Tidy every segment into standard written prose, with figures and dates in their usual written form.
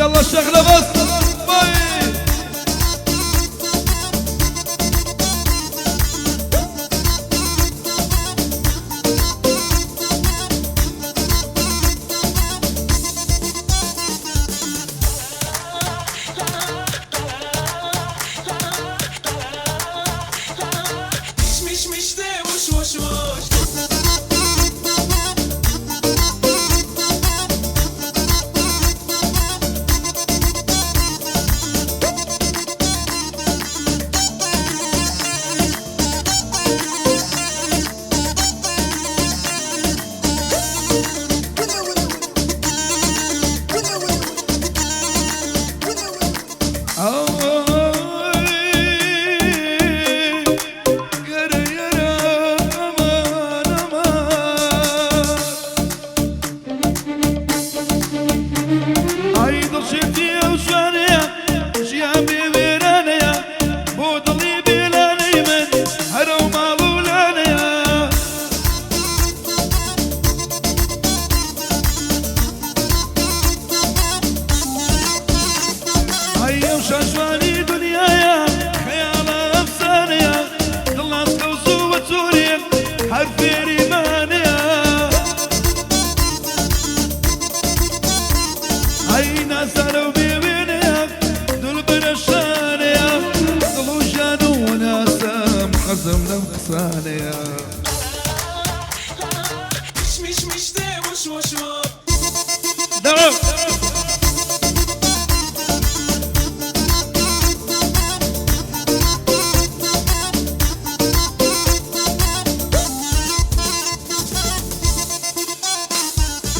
يلا الشغلة بس باي. مش مش ده وش وش وش. شاشوانی دنیایا خەیاڵە ئەفسانەیە دڵناسکە و زوو بە چوورێ هەر فێریمانەیە ئەی نازارە و بێوێنەیە دڵبەرە شانەیە دڵ و ژیان و ناسم حەزم لەم قسانەیە. مش مش ده وش وش وش. دعم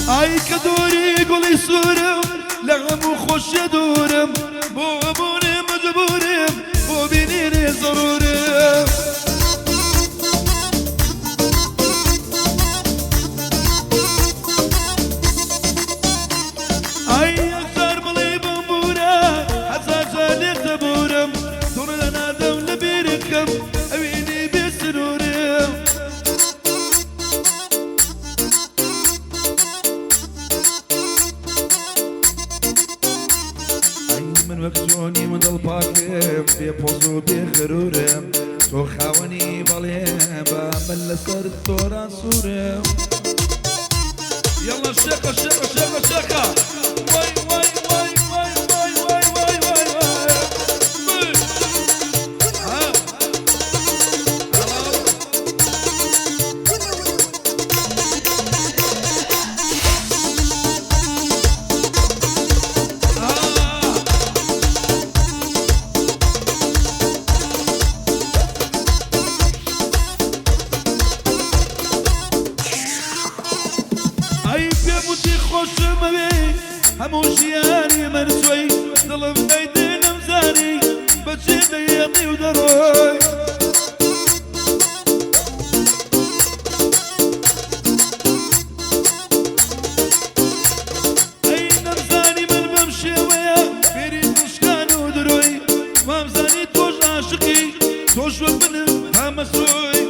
ئای کە دووری گوڵی سوورم لە هەموو خۆشیە دوورم بۆ بوونێ مەجبوورم بۆ بینینێ زەرورم. ئای یەکجار بڵێ بمبوورە هەزار جار لێت دەبوورم دوور لە نادەم لە بیرکەم ئەوینی بێ سنوورم. من وەک چۆنی من دڵ پاکم بێ پۆز و بێ غرورم تۆ خاوەنی بەڵێ بە من لەسەر تۆران سوورم. يلا الشيخة الشيخة الشيخة الشيخة واي واي واي واي واي واي واي واي واي. ها ئەی پێم وتی خۆشمەوێ هەموو ژیانی مەرجوەی دڵم دەیدێ نەمزانی بەجێ دەیەڵی و دەڕۆی. ئەی نەمزانی من بەم شێوەیە فێری دڵشکان و درۆی وامزانی تۆش عاشقی تۆش وەک منم هەمەسۆی.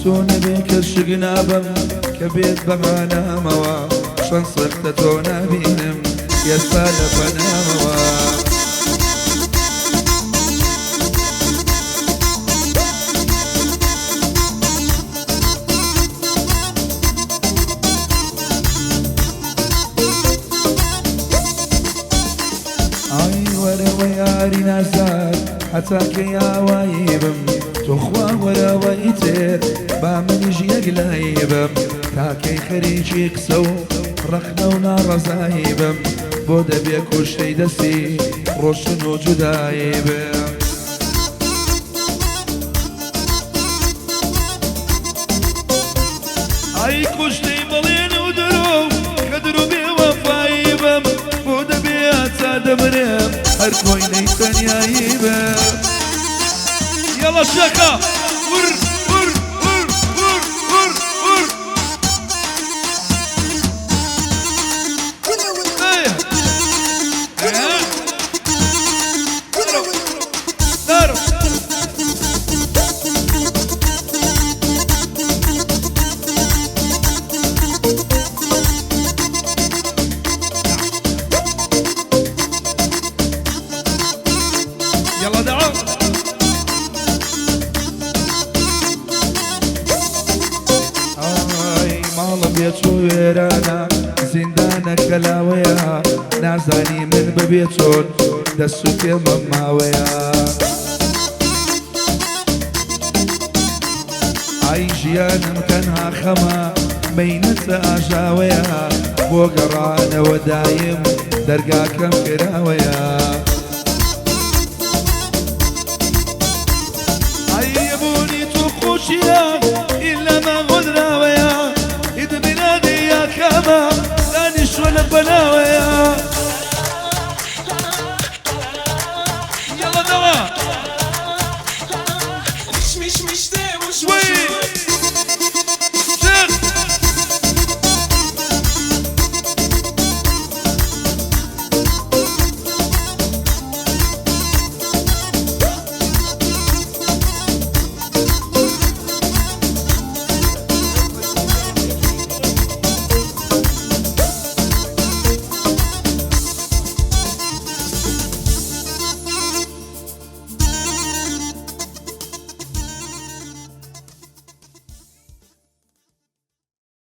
تۆ نەبێ کەس شک نابەم کە بێت بە مانامەوە چەند سەختە تۆ نابینم ئێستا لە پەنامەوە. ئای وەرەوە یاری نازدار هەتا کەی ئاوایی بم توخوا وەرەوە ئیتر با منیش یەک لایی بم تا کەی خەریکی قسە و ڕەخنە و ناڕەزایی بم بۆ دەبێ کوشتەی دەستی ڕۆشتن و جودایی بم. ئای کوشتەی بەڵێن و درۆ و غەدر و بێوەفایی بم بۆ دەبێ تا دەمرم هەر کۆیلەی تەنیایی بم. یەڵا شێخە ور ور ور ور ور ور ئەی دارو. يلا دعو. ئای ماڵم بێ چۆ وێرانە زیندانە کەلاوەیە نازانی من بەبێ چۆن دەست و پێمە ماوەیە. ئای ژیانم تەنها خەمە مەینەتە ئاژاوەیە بۆ گەڕانەوە دایم دەرگاکەم کراوەیە. ئای بوونی تۆ خۆشیە.